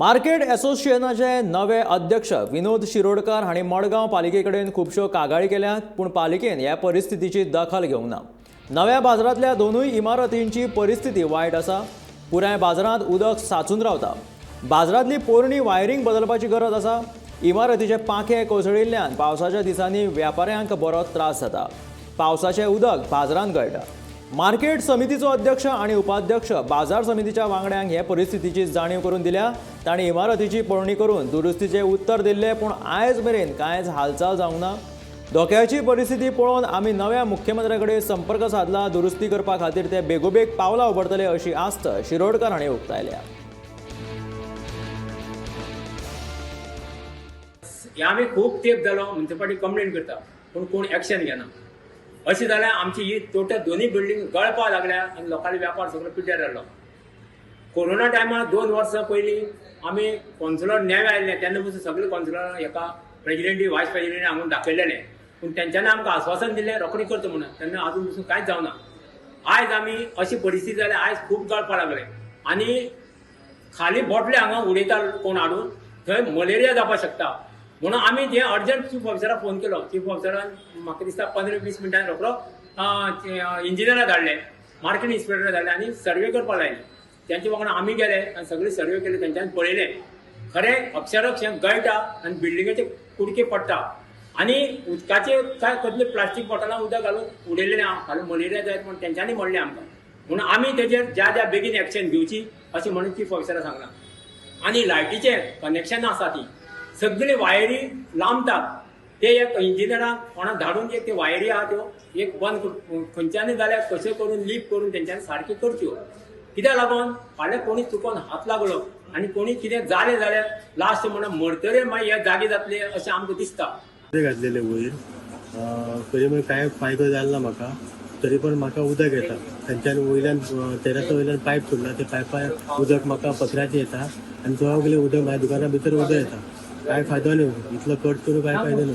Market असोसिएशनाचे नवे अध्यक्ष विनोद शिरोडकार हांणी मडगांव पालिके कडेन खुबश्यो कागाळी केल्यात, पूण पालिकेन ह्या परिस्थितीची दखल घेवंक ना. नव्या बाजारांतल्या दोनूय इमारतींची परिस्थिती वायट आसा. पुराय बाजारांत उदक सांचून रावता. बाजारांतली पोरणी वायरींग बदलपाची गरज आसा. इमारतीचे पांखे कोसळिल्ल्यान पावसाच्या दिसांनी व्यापाऱ्यांक बरोच त्रास जाता. पावसाचें उदक बाजारांत गळटा. मार्केट समितीचो अध्यक्ष आनी उपाध्यक्ष बाजार समितीच्या वांगड्यांक हे परिस्थितीची जाणीव करून दिल्या. तांणी इमारतीची पळोवणी करून दुरुस्तीचें उत्तर दिल्लें, पूण आयज मेरेन कांयच हालचाल जावंक ना. धोक्याची परिस्थिती पळोवन आमी नव्या मुख्यमंत्र्या कडेन संपर्क सादला. दुरुस्ती करपा खातीर ते बेगोबेग पावलां उबारतले अशी आस्त शिरोडकर हांणी उक्तायल्या. हे आमी खूब तेंप जालो म्युन्सिपाल्टी कंप्लेन करता, पूण कोण एक्शन घेना. अशें जाल्यार आमची ही टोटल दोनूय बिल्डींग गळपाक लागल्या आनी लोकांले वेपार सगळो पिड्ड्यार जाल्लो. कोरोना टायमार 2 वर्सां पयलीं आमी कौन्सिलर नेवे आयिल्ले तेन्ना पसून सगळे कौन्सिलर हेका प्रेजिडेंटी, वायस प्रेजिडेंट हांगून दाखयलेले, पूण तेंच्यांनी आमकां आस्वासन दिलें रोखडें करता म्हणून. तेन्ना आजून पसून कांयच जावना. आयज आमी अशी परिस्थिती जाल्या, आयज खूब गळपाक लागले आनी खाली बोटले हांगा उडयता कोण हाडून, थंय मलेरिया जावपाक शकता. म्हणून आमी ते अर्जंट चीफ ऑफिसराक फोन केलो. चीफ ऑफिसरान म्हाका दिसता 15-20 मिनटां रोखडो इंजिनियराक धाडले, मार्केट इन्स्पेक्टराक धाडले आनी सर्वे करपाक लायले. तेंचे वांगडा आमी गेले आनी सगळे सर्वे केले. तेंच्यांनी पळयलें, खरें अक्षरशः गळटा आनी बिल्डिंगेचे कुडके पडटा आनी उदकाचे काय कसले प्लास्टीक बॉटलां उदक घालून उडयलेलें आहा. फाल्यां मलेरिया जायत म्हूण तेंच्यांनी म्हणलें आमकां. म्हणून आमी तेजेर ज्या ज्या बेगीन एक्शन घेवची अशें म्हणून चीफ ऑफिसराक सांगलां. आनी लायटीचें कनेक्शन आसा, ती सगळी वायरी लांबतात. ते एक इंजिनियराक कोणाक धाडून एक ते वायरी आहा त्यो एक बंद खंयच्यानय जाल्यार कशें करून लीप करून तेंच्यांनी सारक्यो करच्यो. कित्याक लागून फाल्यां कोणी चुकोन हात लागलो आनी कोणी कितें जालें जाल्यार लास्ट म्हणून मरतरे मागीर हे जागे जातले अशें आमकां दिसता. घातलेले वयर तरी पण कांय फायदो जालो ना म्हाका. तरी पण म्हाका उदक येता. थंयच्यान वयल्यान तेरासा वयल्यान पायप सोडला. ते पायपार उदक म्हाका पत्र्याचें येता आनी सगळें उदक म्हाज्या दुकाना भितर उदक येता. कांय फायदो न्हू. इतलो खर्च करून कांय फायदो न्हू.